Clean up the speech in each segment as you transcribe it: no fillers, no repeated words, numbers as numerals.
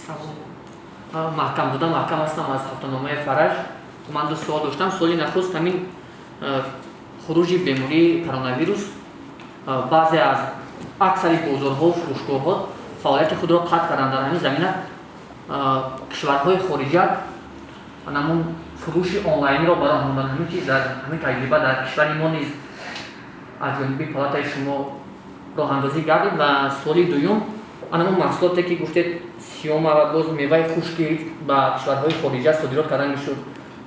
Салом, Маҳкам буда, Маҳкам ҳастам аз ҳафтаномаи «Фараҷ». Ман ду суол доштам. Суоли нахуст: ҳамин хуруҷи бемории коронавирус, баъзе аз аксари бозорҳо, фурӯшгоҳҳо фаъолияти худро қатъ карданд. Дар ҳамин замина кишварҳои хориҷа ҳамун фурӯши онлайниро ба роҳ монданд. Ҳамин чиз дар ҳамин таҷриба дар кишвари мо низ аз ҷониби палатаи шумо роҳандозӣ гардид? Ва суоли дуюм: анамун маҳсулоте, ки гуфтед, сиёма ва боз меваи хушки ба кишварҳои хориҷа содирот кардан мешуд,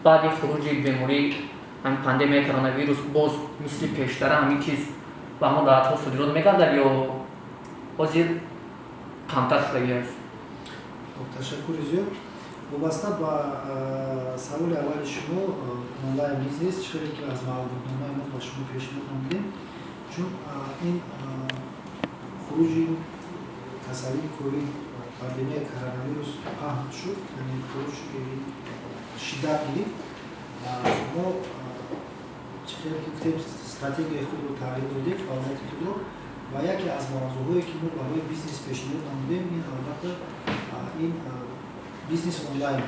баъди хуруҷи бемории ҳамин пандемияи коронавирус боз мисли пештара ҳамин чиз ба ҳамон давлатҳо содирот мегардад ё ҳозир камтар шудагӣ аст? Ташаккури зиёд. Вобаста ба саволи аввали шумо, онлайн бизнес, чӣ хеле ки аз маълумотномаи мо ба шумо пешниҳод намудем, чун ин хуруҷи касалии ковид, пандемияи коронавирус паҳн шуд, яъне хуруҷ шиддат гирифт, мо, чӣ хеле ки гуфтем, стратегияи худро тағйир додем, фаъолияти худро. Ва яке аз мавзӯъҳое, ки мо барои бизнес пешниҳод намудем, ин албатта ин бизнес онлайн,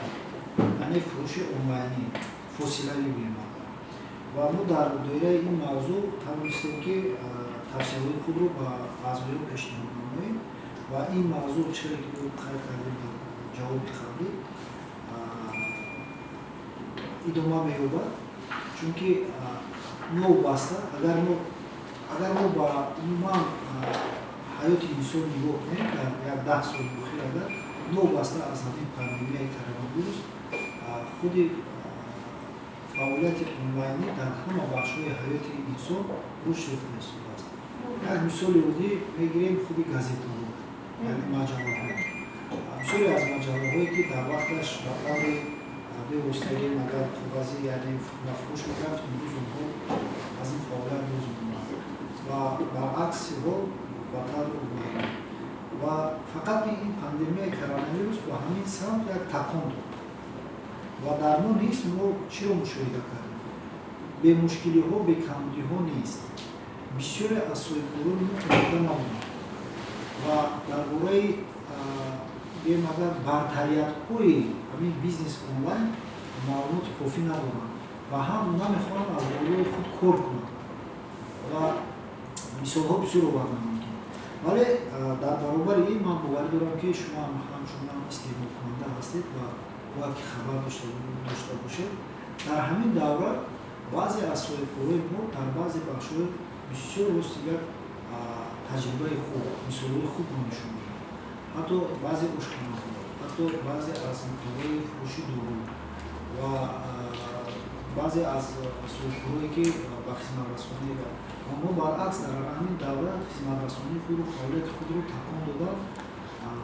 яъне фурӯши онлайнӣ, фосилавӣ гӯем. Ва мо дар доираи ин мавзӯъ тавонистем, ки тавсияҳои худро ба аъзоён пешниҳод намоем. Ва ин мавзӯъ, чӣ хеле ки мо қайд кардем дар ҷавоби қаблӣ, идома меёбад, чунки новобаста агар мо ба умуман ҳаёти инсон нигоҳ кунем дар як 10 соли охир, агар новобаста аз ҳамин пандемияи коронавирус, худи фаъолияти онлайнӣ дар ҳама бахшҳои ҳаёти инсон рушд ёфта истодааст. Як мисоли оддӣ мегирем: худи газетаҳо, яъне маҷаллаҳо. Бисёре аз маҷаллаҳое, ки дар вақташ ба таври бевоситагӣ, агар коғазӣ, яъне ба фурӯш мерафт, имрӯз онҳо аз ин фаъолият боз мемонанд ва баръакси ҳол ба таври онлайнӣ. Ва фақат ин пандемияи коронавирус ба ҳамин самт як такон дод. Ва дар мо низ мо чиро мушоҳида кардем? Бемушкилиҳо, бекамбудиҳо нест. Бисёре аз соҳибкорони мо омода набуданд ва дар бораи, гӯем агар, бартариятҳои ҳамин бизнес онлайн маълумоти кофӣ надоранд ва ҳам намехоҳанд аз болои худ кор кунанд. Ва мисолҳо бисёр овардан мумкин. Вале дар баробари ин ман боварӣ дорам, ки шумо ҳам ҳамчунон истеъмолкунанда ҳастед ва бояд ки хабар дошта бошед. Дар ҳамин давра баъзе аз соҳибкорои мо дар баъзе бахшҳои бисёр, рости гап, таҷрибаи хуб, мисолҳои хубро нишон доданд. Ҳатто баъзе ошхонаҳо, ҳатто баъзе аз нуқтаҳои фурӯши дору ва баъзе аз соҳибкорое, ки ба хизматрасонӣ, онҳо баръакс дар ҳамин давра хизматрасонии худро, фаъолияти худро такон доданд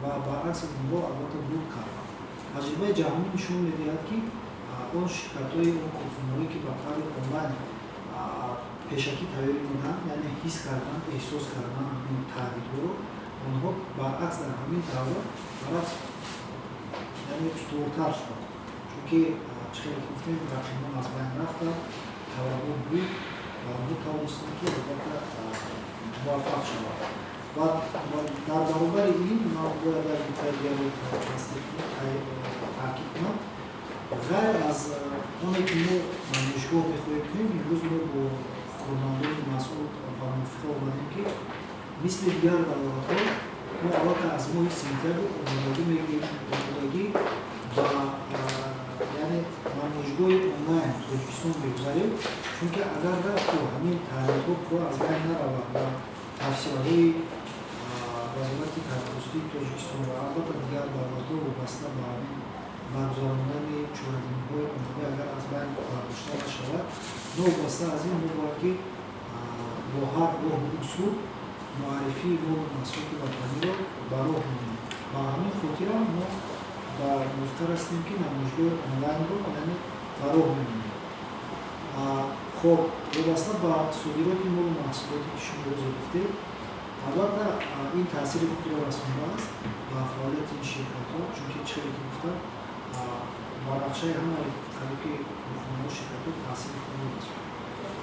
ва баръакси онҳо албатта бурд карданд. Таҷрибаи ҷаҳонӣ нишон медиҳад, ки он ширкатҳои, он корхонаҳое, ки ба таври онлайн пешакӣ тайёрӣ диданд, яъне ҳис карданд, эҳсос карданд ҳамин тағйирҳоро, онҳо баръакс дар ҳамин давра баръакс, яъне устувортар шуданд, чунки, чӣ хеле ки гуфтем, рақибон аз байн рафтанд, талабот буд ва онҳо тавонистанд, ки албатта муваффақ шаванд. Ва дар баробари ин ман бояд як нуктаи дигарро тасдиқ, таъкид кунам. Ғайр аз оне ки мо намоишгоҳ мехоҳем кунем, имрӯз мо бо кормандони масъул ба мувофиқа омадем, ки мисли дигар давлатҳо мо аллакай аз моҳи сентябр омодагӣ мегирем, омодагӣ ба, яъне, намоишгоҳи онлайн Тоҷикистон мегузарем, чунки агар рафту ҳамин тағйирҳо пурра аз байн наравад ва тавсияҳои Вазорати тандурустии Тоҷикистон ва албатта дигар давлатҳо вобаста ба ҳамин баргузарондани чорабиниҳои оммавӣ агар аз байн бардошта нашавад, новобаста аз ин мо бояд ки бо ҳар роҳу усул муаррифии молу маҳсулоти ватаниро ба роҳ монем. Ба ҳамин хотирам мо ба мувофиқа расидем, ки намоишгоҳи онлайнро, яъне, ба роҳ мемонем. Хоб, вобаста ба содироти молу маҳсулоте, ки шумо ҳозир гуфтед, албатта ин таъсири худро расондааст ба фаъолияти ин ширкатҳо, чунки, чӣ хеле ки гуфтам, ба нақшаи ҳамаи қариб ки корхонаҳо, ширкатҳо таъсири худро расонд.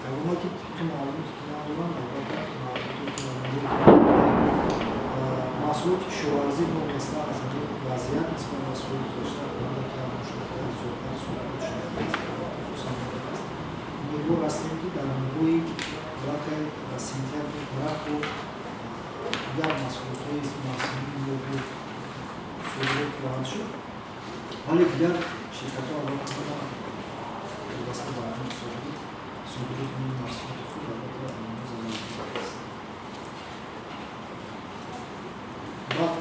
Ягона ки тибқи маълумоте, ки ман дорам, албатта маълумоте, маҳсулоти кишоварзӣ новобаста аз ҳамин вазъият нисбат содирот хоҳад шуд, вале дигар ширкатҳо албатта вобаста ба ҳамин содироти маҳсулоти худ албатта зарар аст. Баъд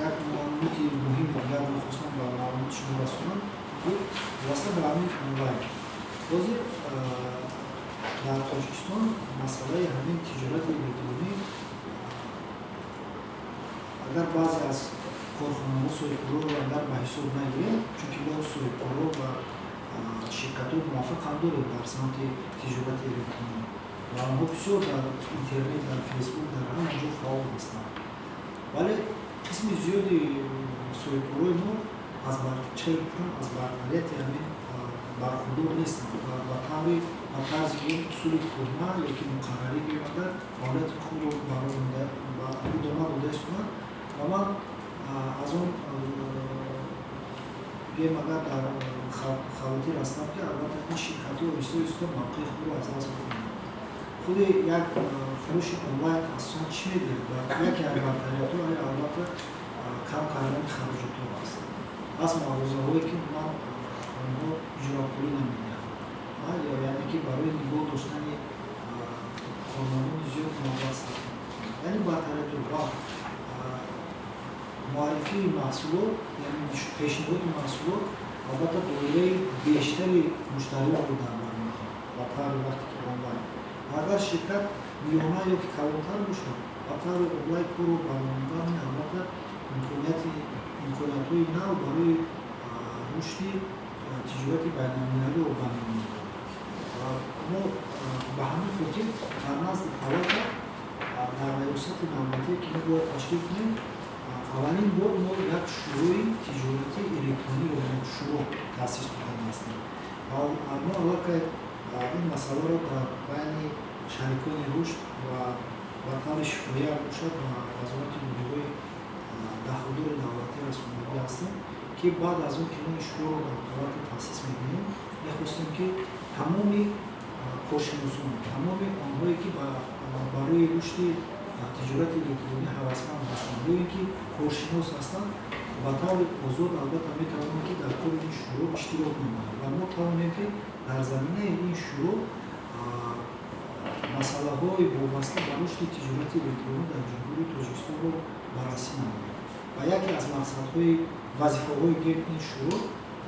як маълумоти муҳими дигар мехостам ба маълумоти шумо расонам, ки вобаста ба ҳамин онлайн. Ҳозир дар Тоҷикистон масъалаи ҳамин тиҷорати электронӣ агар баъзе аз корхонаҳо соҳибкорро агар ба ҳисоб нагирем, чунки мо соҳибкорро ва ширкатҳои муваффақ ҳам дорем дар самти тиҷорати электронӣ ва онҳо бисёр дар интернет, дар Фейсбук, дар ҳама ҷо фаъол ҳастанд. Вале қисми зиёди соҳибкорои мо аз чӣ гуфтам, аз бартарияти ҳамин бархурдор нестанд ва ба таври ба тарзи усули кӯҳна ёки муқаррарӣ гӯем агар фаъолияти худро идома дода истоданд. Ва ман аз он гӯем агар дар хавотир ҳастам, ки албатта ин ширкатҳо оҳиста оҳиста мавқеи худро аз даст мекунанд. Худи як фурӯши онлайн асосан чӣ медиҳад? Яке аз бартариятҳо албатта кам кардани хароҷотҳо аст. Пас мағозаҳое ки ман онҳо иҷорапулӣ намедиҳанд, яъне ки барои нигоҳ доштани кормандони зиёд маблағ сарф мекунанд. Яъне бартариятҳо ва муаррифии маҳсулот, яъне пешниҳоди маҳсулот албатта доираи бештари муштариёнро дар бар мегирад ба таври вақте ки онлайн. Ва агар ширкат миёна ё ки калонтар бошад, ба таври онлайн корро баромадан албатта имкониятҳои нав барои рушди тиҷорати байналмилалиро ба миён меорад. Ва мо ба ҳамин хотир дар назди палата дар раёсати навбатие ки мо бояд ташкил кунем, аввалин бор мо як шӯрои тиҷорати электрониро шӯро таъсис додан ҳастем. Ва мо аллакай ин масъаларо дар байни шарикони рушд ва ба таври шифоя бошад ба вазорати молиявии дахлдори давлатӣ расондагӣ ҳастем, ки баъд аз он ки мо ин шӯроро дар палата таъсис медиҳем, мехостем, ки тамоми коршиносон, тамоми онҳое ки барои рушди тиҷорати электронӣ ҳавасманд ҳастанд ё ин ки коршинос ҳастанд, ба таври озод албатта метавонанд, ки дар кори ин шӯро иштирок намоянд ва мо тавонем, ки дар заминаи ин шӯро масъалаҳои вобаста ба рушди тиҷорати электронӣ дар Ҷумҳурии Тоҷикистонро баррасӣ намоем. Ва яке аз мақсадҳои вазифаҳои ин шӯро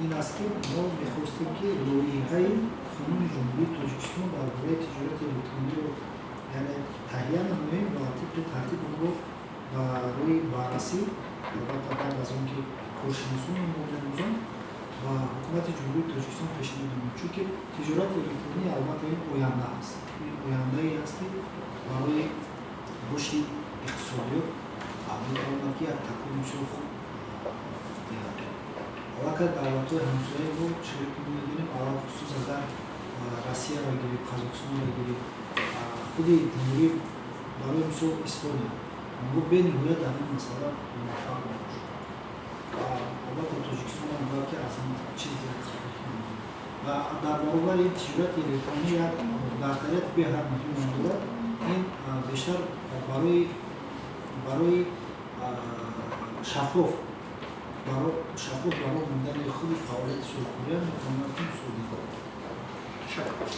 ин аст, ки мо мехостем, ки лоиҳаи қонуни Ҷумҳурии Тоҷикистон дар бораи тиҷорати электрониро яъне таҳия намоем ва тибқи тартиб онро барои баррасӣ албатта баъд аз он ки коршиносон онро меомӯзанд ба Ҳукумати Ҷумҳурии Тоҷикистон пешниҳод намоем. Чунки тиҷорати электронӣ албатта ин оянда аст, ин ояндае аст, ки барои рушди иқтисодиёт метавонад, ки як такони бисёр хуб диҳад. Аллакай давлатҳои ҳамсояи мо, чизе ки медонем, алалхусус агар Россияро гирем, Қазоқистонро гирем, худи ҷумҳурӣ, барои мисол Эстония, онҳо бениҳоят дар ин масъала муваффақ мебошанд. Ва албатта Тоҷикистонам бояд ки аз ин чиз ва дар баробари тиҷорати электронӣ як бартарияти беҳад муҳим дорад. Ин бештар барои шаффоф барои мондани худи фаъолияти соҳибкориам метавонад, ки мусоидат. Ташаккур.